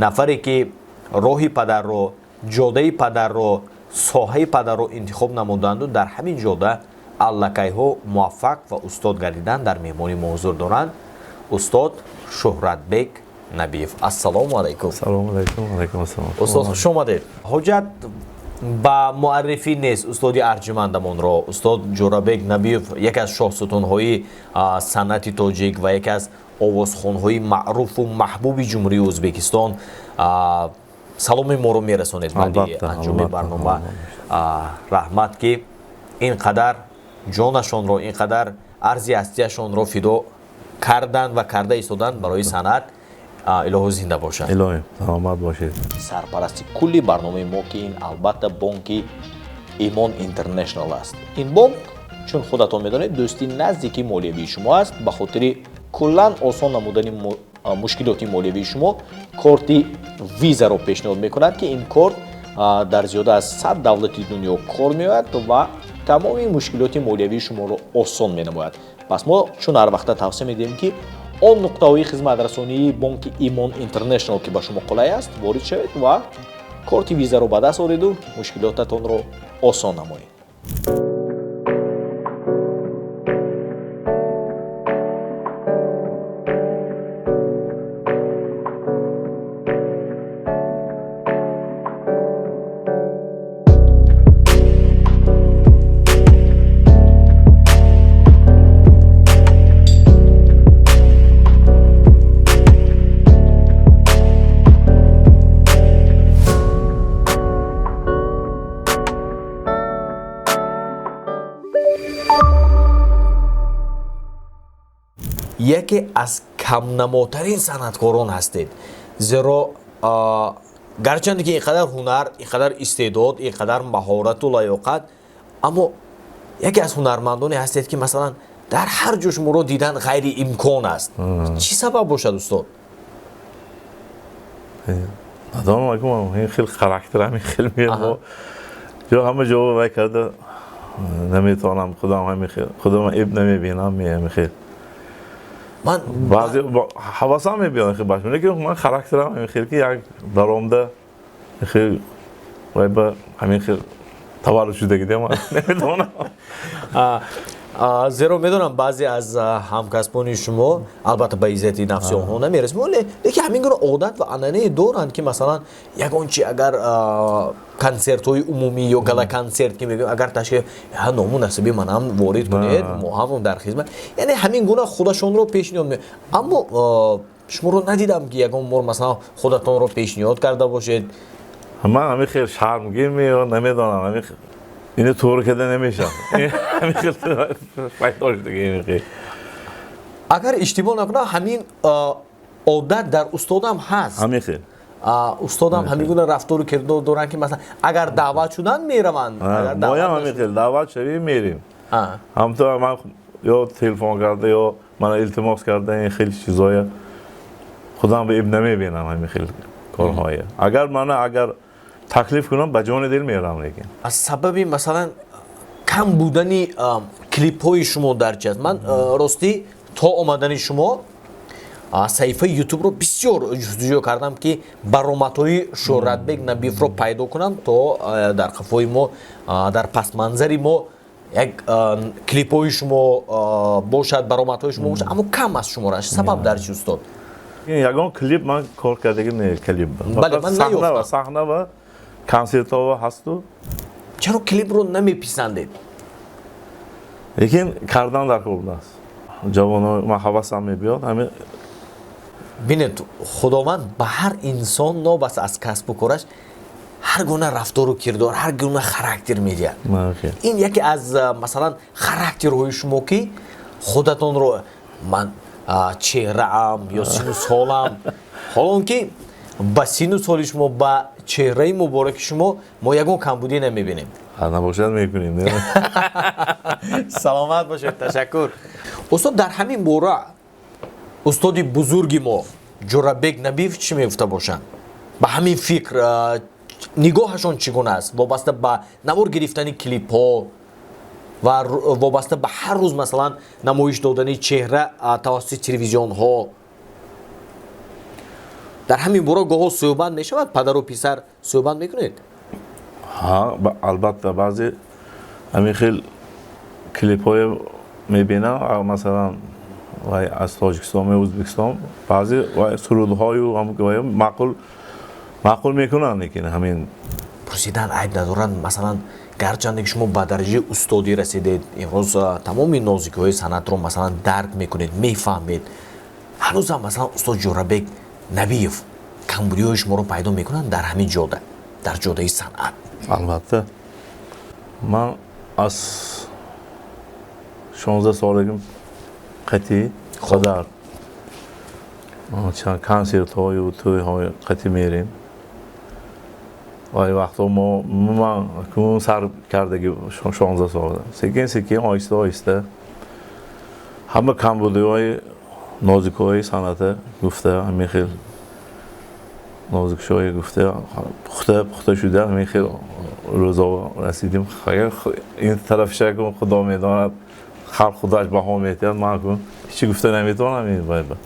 Нафаре ки роҳи падарро, ҷодаи падарро, соҳаи падарро интихоб намуданду дар ҳамин ҷода аллакайҳо муваффақ ва устод гардидан, дар меҳмони мо ҳузур доранд. Устод Шӯҳратбек Набиев, ассалому алайкум. Салому алайкум, алайкум ассалом. Устод, хуш омадед. Ҳоҷат ба муаррифӣ нест устоди арҷумандамонро. Устод Ҷӯрабек Набиев яке аз шоҳсутунҳои санъати тоҷик ва яке аз овозхонҳои маъруфу маҳбуби Ҷумҳурии Ӯзбекистон. Саломи моро мерасонед баъди анҷоми барнома. Раҳмат, ки ин қадар ҷонашонро, ин қадар арзи ҳастияшонро фидо карданд ва карда истоданд барои санъат. Илоҳо зинда бошанд. Илоҳӣ, саломат бошед. Сарпарасти кулли барномаи мо, ки ин албатта бонки Имон Интернешнал аст. Ин бонк, чун худатон медонед, дӯсти наздики молиявии шумо аст. Ба хотири куллан осон намудани мушкилоти молиявии шумо корти Визаро пешниҳод мекунад, ки ин корт дар зиёда аз 100 давлати дунё кор меояд ва тамоми мушкилоти молиявии шуморо осон менамояд. Пас мо чун ҳар вақта тавсия медиҳем, ки он нуқтаҳои хизматрасонии бонки Имон Интернешнал, ки ба шумо қулай аст, ворид шавед ва корти Визаро ба даст ореду мушкилотатонро осон намоед. Яке аз камнамотарин санъаткорон ҳастед, зеро гарчанде ки ин қадар ҳунар, ин қадар истеъдод, ин қадар маҳорату лаёқат, аммо яке аз ҳунармандоне ҳастед, ки масалан дар ҳар ҷо шуморо дидан ғайриимкон аст. Чӣ сабаб бошад, устод? Надонам, ин хел характер ҳамин хел мео ҷо ҳама ҷо вай карда наметавонам, худам ҳамин хел худам иб намебинам, ҳамин хел. Ман баъзе ҳавасам мебиёд хел баш, лекин ман характерам ҳамин хел, ки як даромда хел вай ба ҳамин хел таваллуд шудагӣ, ман намедонам. Зеро медонам, баъзе аз ҳамкасбони шумо, албатта, ба иззати нафси онҳо намерасем, лекин ҳамин гуна одат ва анъанае доранд, ки масалан ягон чи агар консертҳои умумӣ ё гала-консерт ки мегӯем, агар ташкил, ному насиби манам ворид кунед, мо ҳам дар хизмат, яъне ҳамин гуна худашонро пешниҳод ме. Аммо шуморо надидам, ки ягон бор масалан худатонро пешниҳод карда бошед. Ман ҳамин хел шармгин ё намедонам, ҳамин ино туғри карда намешавад, ҳамин хел пайдо шудагӣ ин хел. Агар иштибоҳ накунам, ҳамин одат дар устодам ҳаст. Ҳамин хел. Устодам ҳамин гуна рафтору кирдор доранд, ки масалан агар даъват шуданд, мераванд. Моям ҳамин хел, даъват шавем, мерем. Ҳамто ман ё телефон карда, ё мана илтимос карда, ин хел чизоя худам ба иб намебинам, ҳамин хел корҳоя. Агар мана агар таклиф кунам, ба ҷони дил мерам, лекин аз сабаби масалан кам будани клипҳои шумо дар чи аст? Ман ростӣ то омадани шумо саҳифаи Ютубро бисёр ҷустуҷӯ кардам, ки баромадҳои Шӯҳратбек Набиевро пайдо кунам, то дар қафои мо, дар пасманзари мо як клипҳои шумо бошад, баромадҳои шумо бошад, аммо кам аст шумораш. Сабаб дар чи, устод? Ягон клип ман кор кардагӣ не, клип. Бале, ман наёфтам. Саҳна ва консертҳо ҳасту. Чаро клипро намеписандед? Лекин кардан дар кор будааст, ҷавоно ман ҳавасам мебиёд ҳамин. Бинед, Худованд ба ҳар инсон нобаста аз касбу кораш ҳар гуна рафтору кирдор, ҳар гуна характер медиҳад. Ин яке аз масалан характерҳои шумо, ки худатонро ман чеҳраам ё сину солам, ҳолон ки ба сину соли шумо, ба чеҳраи мубораки шумо мо ягон камбудӣ намебинем. Набошад, мекунем. Саломат бошед, ташаккур, устод. Дар ҳамин бора устоди бузурги мо Ҷӯрабек Набиев чӣ мегуфта бошанд? Ба ҳамин фикр нигоҳашон чӣ гуна аст вобаста ба навор гирифтани клипҳо ва вобаста ба ҳар рӯз масалан намоиш додани чеҳра тавассути телевизионҳо? Дар ҳамин бора гоҳо суҳбат мешавад, падару писар суҳбат мекунед? Ҳа, албатта, баъзе ҳамин хел клипҳое мебинам, масалан, вай аз Тоҷикистон ё Ӯзбекистон, баъзе сурудҳою маъқул мекунанд, лекин ҳамин пурсидан айб надорад. Масалан, гарчанде ки шумо ба дараҷаи устодӣ расидед, имрӯз тамоми нозикиҳои санъатро, масалан, дарк мекунед, мефаҳмед, ҳанӯзам, масалан, устод Ҷӯрабек Набиев камбудиҳои шуморо пайдо мекунанд дар ҳамин ҷода, дар ҷодаи санъат? Албатта, ман аз 16 солагим қатъи падар чанд консертҳою тӯйҳои қатъи мерем. Вай вақтҳо мо ман кун сар кардаги 16 сола, секин секин, оҳиста оҳиста ҳама камбудиҳои нозикҳои санъата гуфта, ҳамин хел нозикшои гуфта, пухта пухта шуда, ҳамин хел рӯзо расидим. Ин тарафиша кун, Худо медонад, халқ худаш баҳо метиҳад, ман кун ҳечи гуфта наметавонам ин вайба.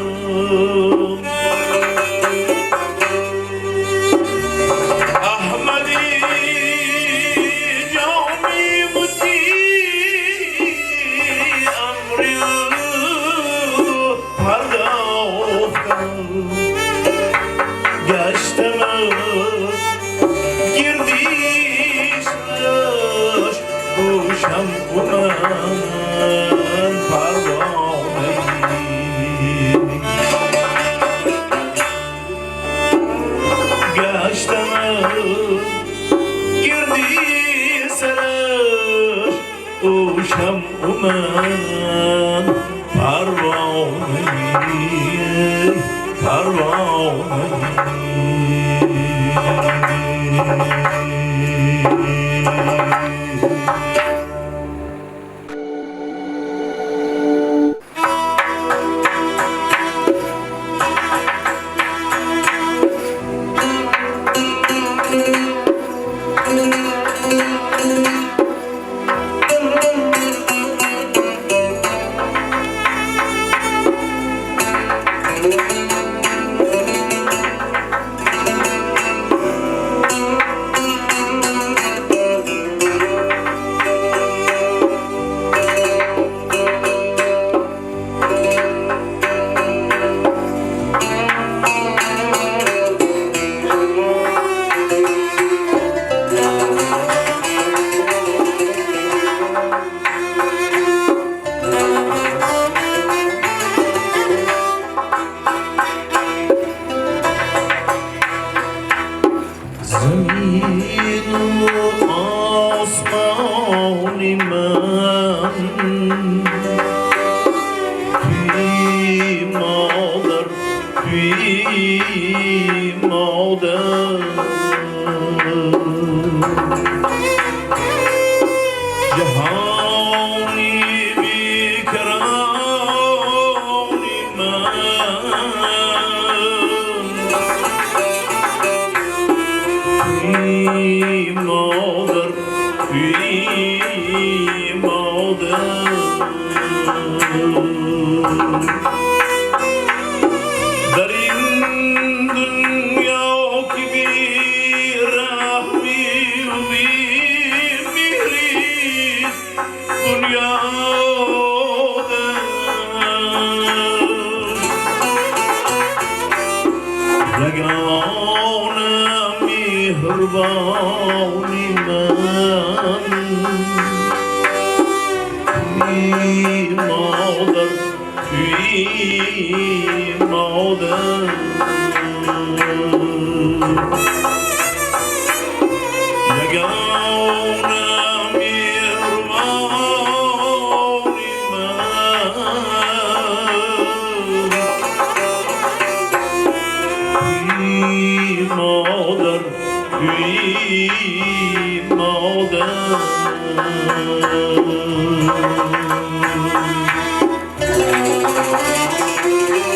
Thank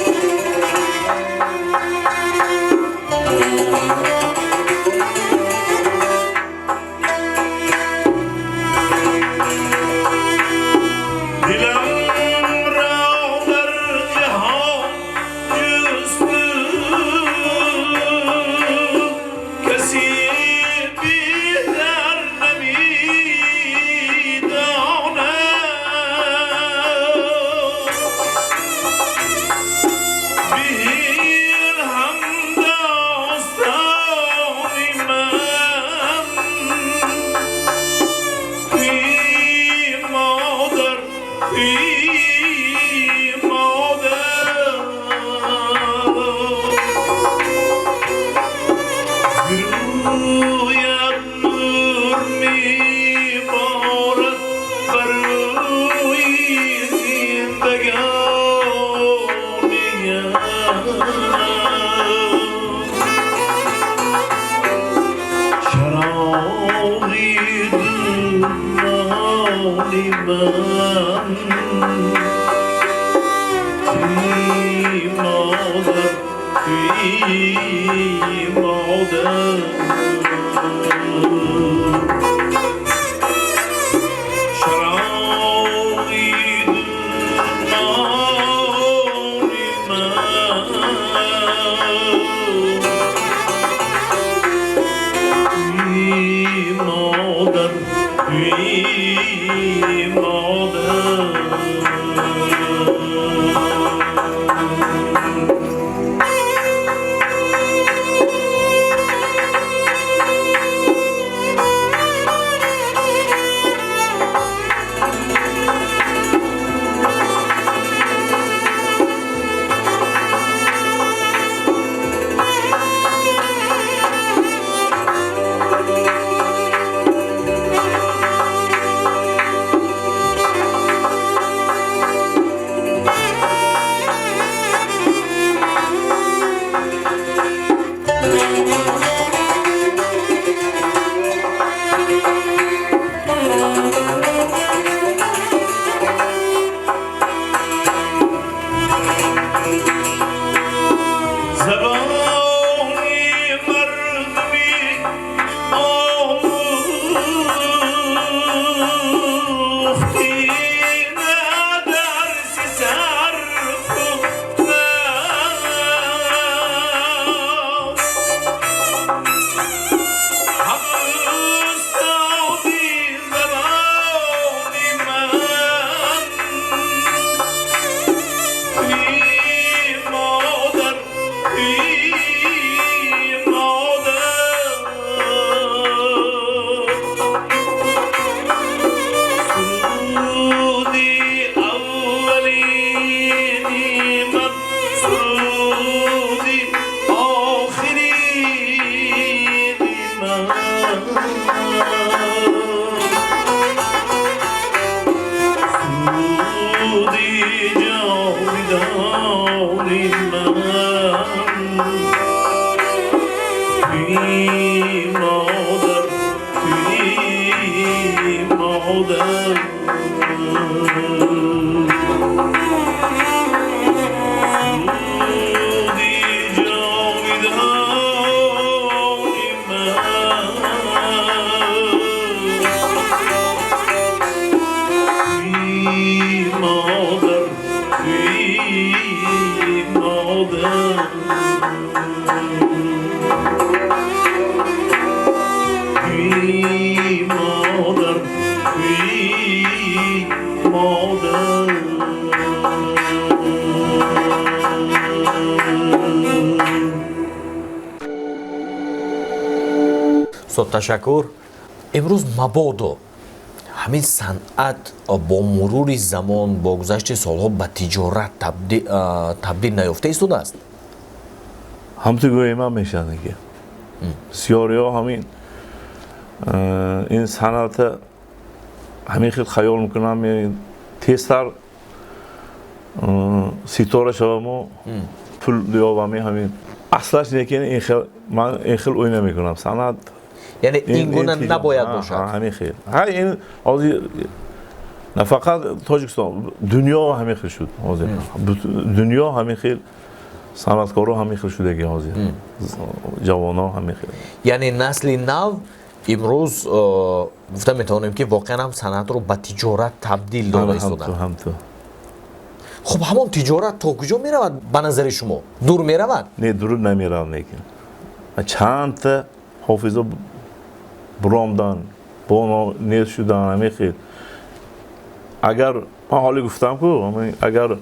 you. Модар, модар, суруди аввалини ман, суруди охирини ман, суруди ҷовидони ман, туи модар, туи модар, суруди ҷовидони ман, туи модар, туи модар, туи модар, туи модар. Устод, ташаккур. Имрӯз мабодо ҳамин санъат бо мурури замон, бо гузашти солҳо ба тиҷорат табдил наёфта истодааст? Ҳамту гӯем ҳам мешавад ки бисёриҳо ҳамин ин санъата ҳамин хел хаёл мекунам, тезтар ситора шаваму пул ёбам. Ҳамин аслаш, лекин ин хел ман ин хел ӯй намекунам санъат. Яъне ин гуна набояд бошад. Ҳамин хел ин ҳозир на фақат Тоҷикистон, дунё ҳамин хел шуд. Ҳозир дунё ҳамин хел, санъаткоро ҳамин хел шудаги, ҳозир ҷавонҳо ҳамин хел. Яъне насли нав имрӯз гуфта метавонем, ки воқеан ҳам санъатро ба тиҷорат табдил дода истодаанд. Ҳамту. Хуб, ҳамон тиҷорат то куҷо меравад, ба назари шумо? Дур меравад? Не, дур намеравад, лекин чандта ҳофизо буромдан, бо нест шудан. Ҳамин хел, агар ман ҳоле гуфтам ку, агар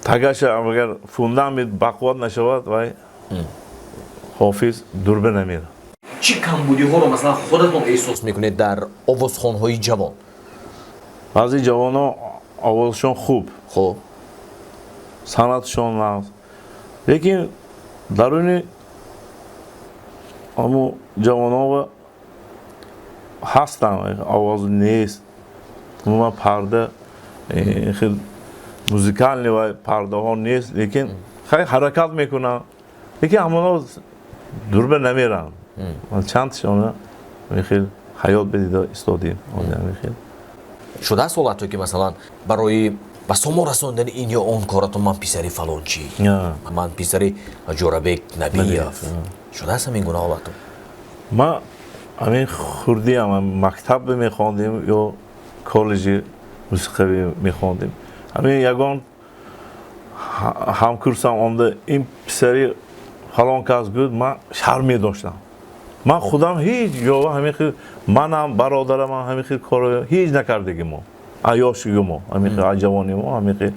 тагаша, агар фундамент бақувват нашавад, вай ҳофиз дурба намерад. Чӣ камбудиҳоро, масалан, худатон эҳсос мекунед дар овозхонҳои ҷавон? Баъзе ҷавонҳо овозшон хуб, хуб, санъатшон нағз, лекин даруни ҳамун ҷавонҳо ҳастанд, овоз нест умуман, парда хел музыкальный ва пардаҳо нест, лекин хай ҳаракат мекунанд, лекин ҳамонҳо дурба намеранд. Чандшона хел ҳаёт бидида истодем хел. Шудааст ҳолатҳо, ки масалан барои ба само расондани ин ё он коратон, ман писари фалончӣ, ман писари Ҷӯрабек Набиев, шудааст ҳамин гуна ҳолатҳо? Ман ҳамин хурдиам, мактаб мехондем ё коллеҷи мусиқавӣ мехондем, ҳамин ягон ҳамкурсам омда, ин писари фалон кас гӯд, ман шарм медоштам. Ман худам ҳеҷ ҷо ҳамин хел, манам бародарам ҳамин хел кор ҳеҷ накардаги. Мо ёшиги мо ҳамин хел, ҷавони мо ҳамин хел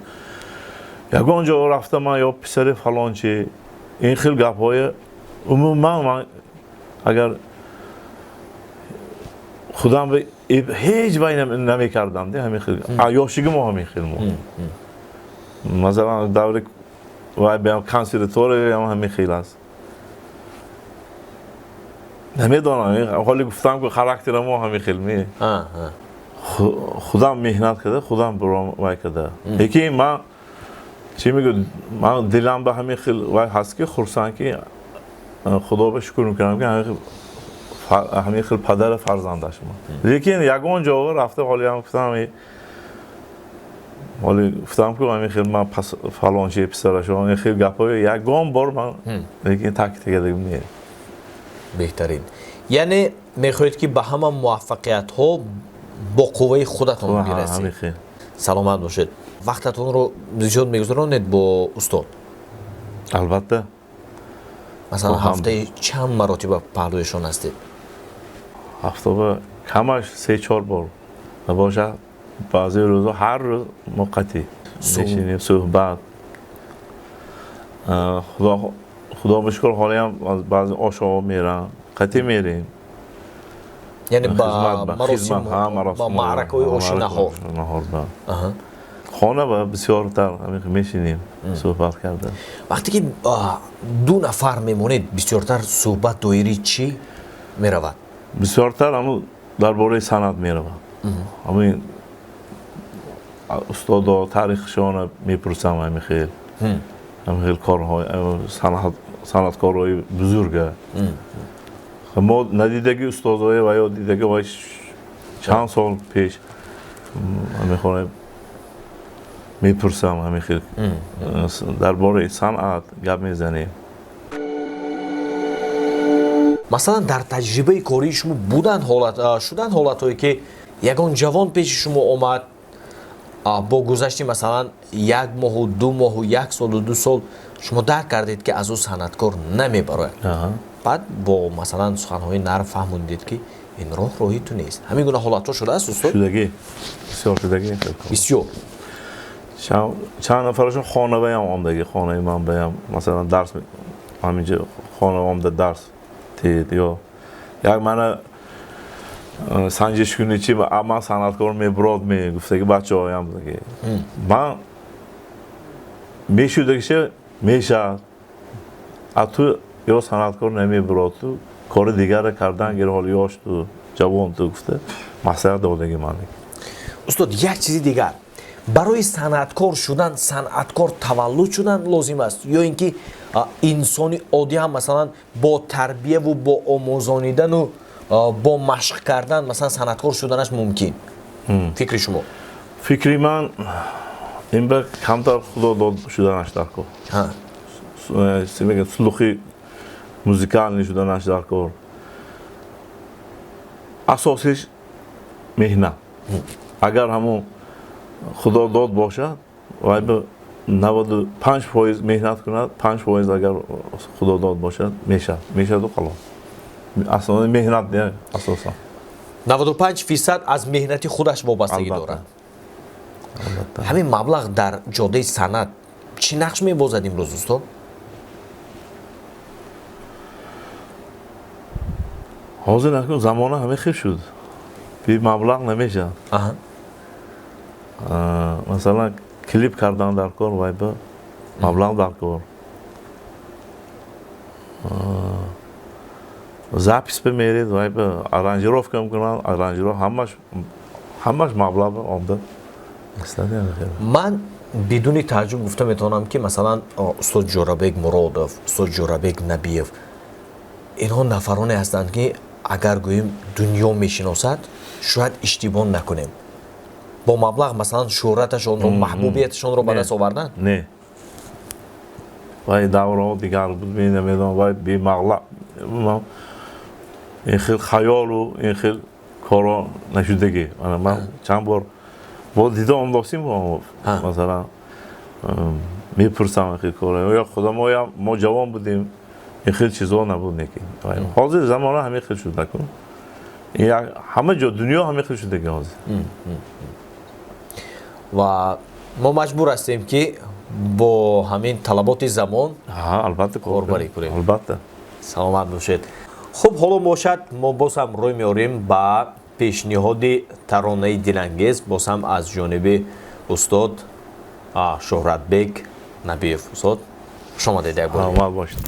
ягон ҷо рафта, ман ё писари фалончи, ин хел гапҳои умуман ман агар худам ҳеҷ вай намекардам. Ҳамин хел ёшиги мо ҳамин хел мо, масалан, даври вай консерваториям ҳамин хел аст. Намедонам, ҳоли гуфтам ку, характера мо ҳамин хел ме, худам меҳнат карда, худам буром вай карда. Лекин ман чӣ мегӯ, ман дилам ба ҳамин хел вай ҳаст, ки хурсанд, ки Худо ба шукр мекунам, ки ҳамин хел падара фарзандаш ман. Лекин ягон ҷо рафта, ҳолиам гуфтам, ҳоли гуфтам ку, ҳамин хел ман фалончи писарашон, ин хел гапҳои ягон бор ман лекин таъкид кардагим не. Беҳтарин. Яъне мехоҳед, ки ба ҳама муваффақиятҳо бо қувваи худатон бирасед. Саломат бошед. Вақтатонро зиёд мегузаронед бо устод? Албатта. Масалан, ҳафтаи чанд маротиба паҳлӯяшон ҳастед? Ҳафтаба камаш 3-4 бор набошад, баъзе рӯзо ҳар рӯз мо қатъӣ. Мешинем суҳбат. Худо ба шукр, ҳолиам баъзе ошоҳо мерам, қатъӣ мерем. Яъне ба маросим, ба маъракаҳои оши наҳор. Хона ба бисёртар мешинем суҳбат карда. Вақте ки ду нафар мемонед, бисёртар суҳбат доири чӣ меравад? Бисёртар ҳамун дар бораи санъат меравад. Ҳамин устодо таърихшона мепурсам, ҳамин хел. Ҳамин хел корҳои санъаткорҳои бузурга. Мо надидаги устодое ва ё дидаги вай чанд сол пеш мехоҳем мепурсам, ҳамин хел дар бораи санъат гап мезанем. Масалан, дар таҷрибаи кории шумо буданд шуданд ҳолатҳое ки ягон ҷавон пеши шумо омад, бо гузашти масалан як моҳу 2 моҳу 1 солу 2 сол шумо дарк кардед ки аз ӯ санъаткор намебарояд. Баъд бо масалан суханҳои нарм фаҳмондед ки ин роҳ роҳи ту нест. Ҳамин гуна ҳолатҳо шудааст, устод? Шудагӣ, бисёр шудагӣ. Бисёр. Чанд нафарашон хонаваям омдагӣ, хонаи ман баям масалан дарс ҳаминҷо хона омда дарс тед ё як мана санҷиш кунӣ чи ман санъаткор мебурод мегуфтаги бачаҳоям будаги. Ман мешудагиша мешавад, а ту ё санъаткор намебурод, ту кори дигарро кардан гир, ҳоли ёш ту, ҷавон ту, гуфта маслиҳат додаги ман. Устод, як чизи дигар. Барои санъаткор шудан санъаткор таваллуд шудан лозим аст ё ин ки инсони оддӣ ҳам масалан бо тарбияву бо омӯзонидану бо машқ кардан масалан санъаткор шуданаш мумкин? Фикри шумо? Фикри ман ин ба камтар худо дод шуданаш дар кор. Слухи музикалӣ шуданаш дар кор. Асосиш меҳнат. Агар ҳамун худо дод бошад, вай ба 95% меҳнат кунад, 5% агар худо дод бошад, мешавад. Мешаваду халос. Асосан меҳнат асосан. 95% аз меҳнати худаш вобастагӣ дорад. Ҳамин маблағ дар ҷодаи санъат чӣ нақш мебозад имрӯз, устод? Ҳозир накун, замона ҳамин хел шуд. Би маблағ намешавад. Масалан, клип кардан дар кор, вай ба маблағ дар кор. Запис бимеред, вай ба аранжировка мекунанд, аранжировка ҳамаш маблағ омда. Ман бидуни тааҷҷуб гуфта метавонам ки масалан устод Ҷӯрабек Муродов, устод Ҷӯрабек Набиев инҳо нафароне ҳастанд ки агар гӯем дунё мешиносад, шояд иштибоҳ накунем. Бо маблағ масалан шӯҳраташонро, маҳбубияташонро ба даст овардан? Не. Вай давраҳо дигар буд, мен намедонам, вай бемағлаб ин хел хаёлу ин хел корҳо нашудагӣ. Ман чанд бор бо дида омдосим, масалан мепурсам ин хел корҳо. Ё худамоям мо ҷавон будем, ин хел чизҳо набуд неки. Ҳозир замона ҳамин хел шуд накун. Ҳама ҷо дунё ҳамин хел шудаги ҳозир. Ва мо маҷбур ҳастем ки бо ҳамин талаботи замон албатта корбарӣ кунем. Албатта. Саломат бошед. Хуб, ҳоло бошад мо боз ҳам рӯй меорем ба пешниҳоди таронаи дилангез, боз ҳам аз ҷониби устод Шӯҳратбек Набиев. Устод, хуш омадед як бор. Саломат бошед.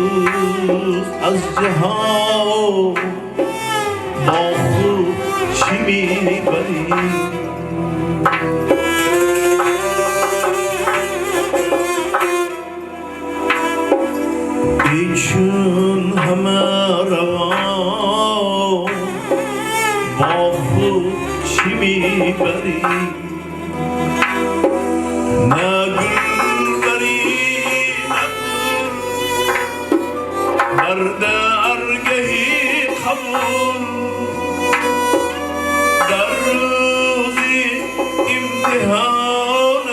دوست از جهان با خود چی میبری؟ ای چون همه روان با خود چی میبری؟ نه گل بری نه گل بر درگهی قبول، در روزی امتحان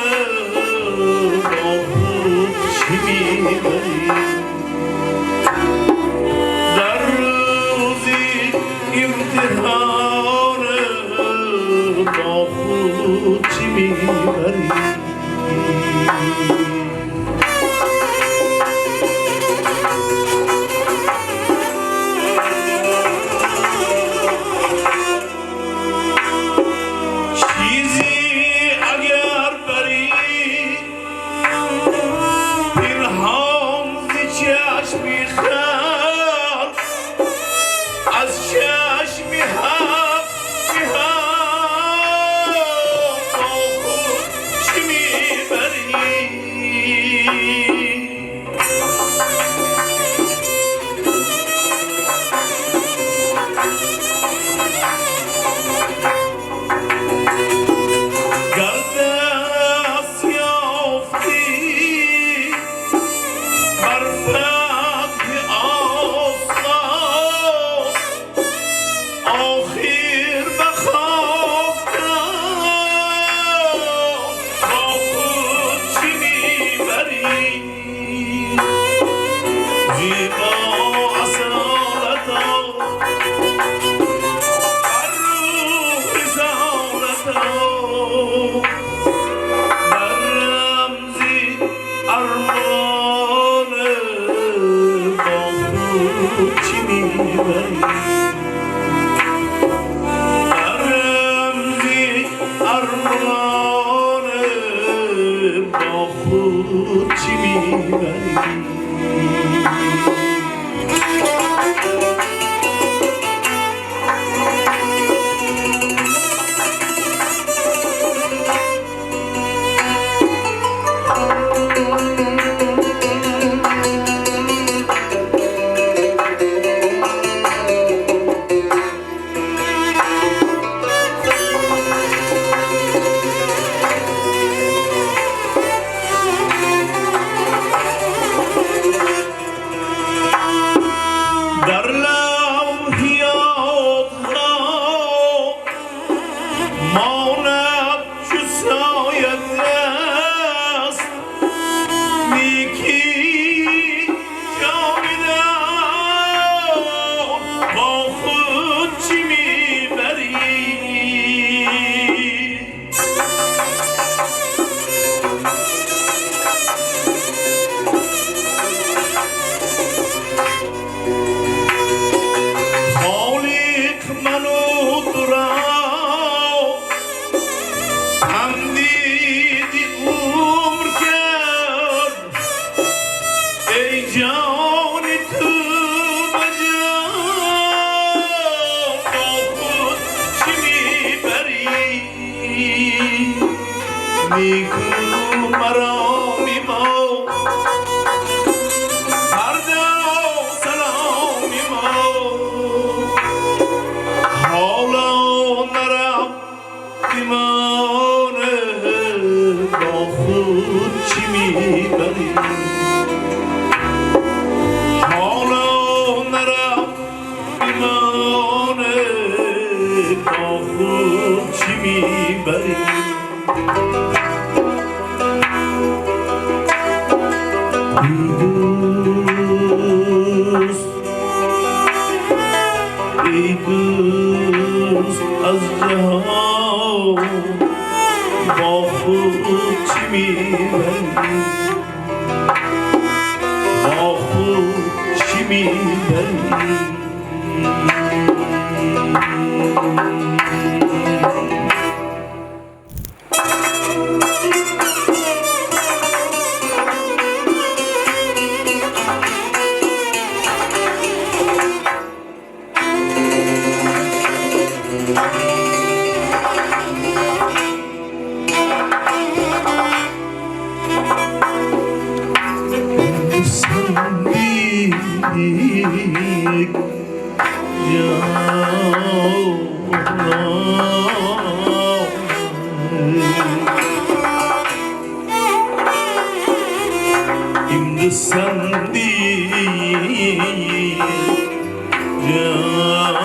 با خود چی میبری؟ در روزی امتحان با خود چی میبری؟ چیزی اگر بری پنهان ز چشم خلق، از چشم حق نهان با خود چی میبری؟ گر دست یافتی بر فتح آسمان، آخر به خاکدان با خود چی میبری؟ زیبا اصالتا بر روح رسالتا، بر رمز ارمان با خود چی میبری؟ بر رمز ارمان با خود چی میبری؟ در لوحیات ها ماند چو سایه دست، نیکی جاودان با خود چی میبری؟ خالق منو تو را تمدید عمر کرد، ای جان تو به جان با خود چی میبری؟ نیکو مرامی ما فردا سلامی ما، حالا نرفت ایمان با خود چی میبری؟ حالا نرفت ایمان با خود چی میبری؟ ای دوست، ای دوست از جهان با خود چی میبری؟ با خود چی میبری؟ dik canan. Şimdi sen değil canan.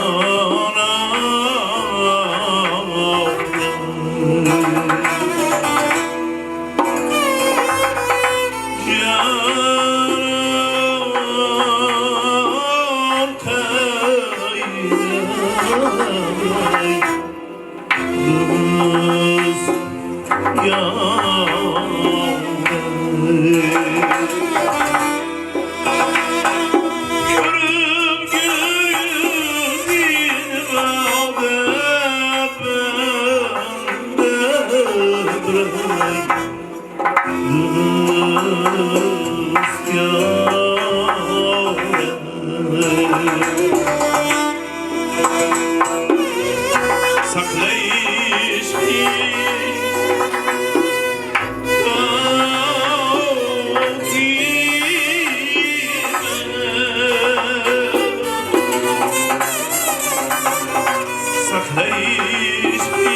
Canan kaynay dost yâre. Körüm gözün adet bende bırak dost yâre. Saklayış ki saklayış ki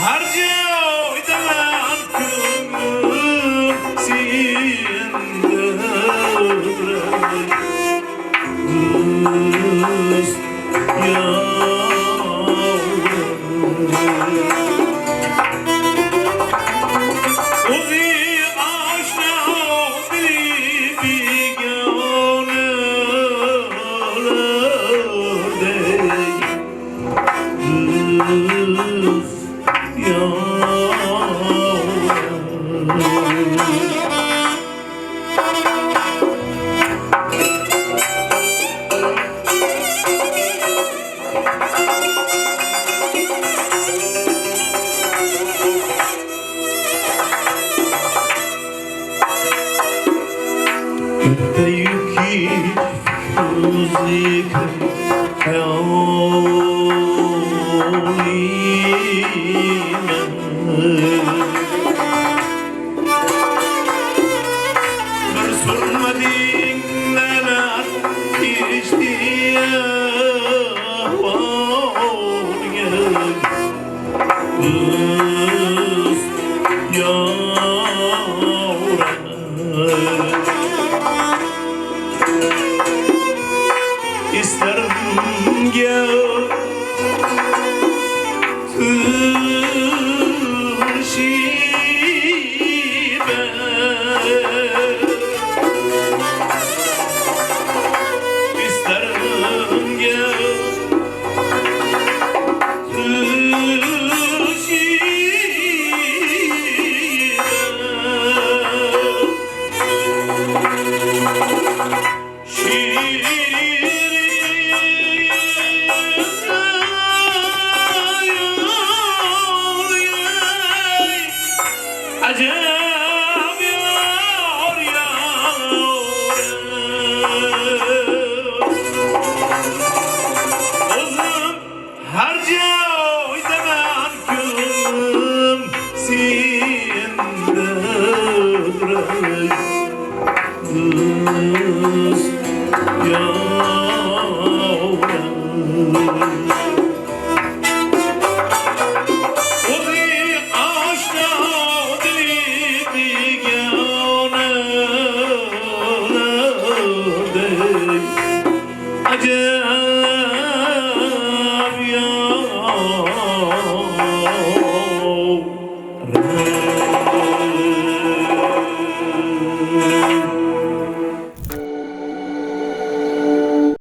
Her caydan könlüm sende dost yâre. Uzi aşna bir gönül dost yâre. Öteyki müzik hayalime. Bir sormadın neler geçti ahvalim dost yâre. İsterim gel şibe. İsterim gel şibe. Acem yar yar. Uzun her cayda ben gönlüm sende dost yâre.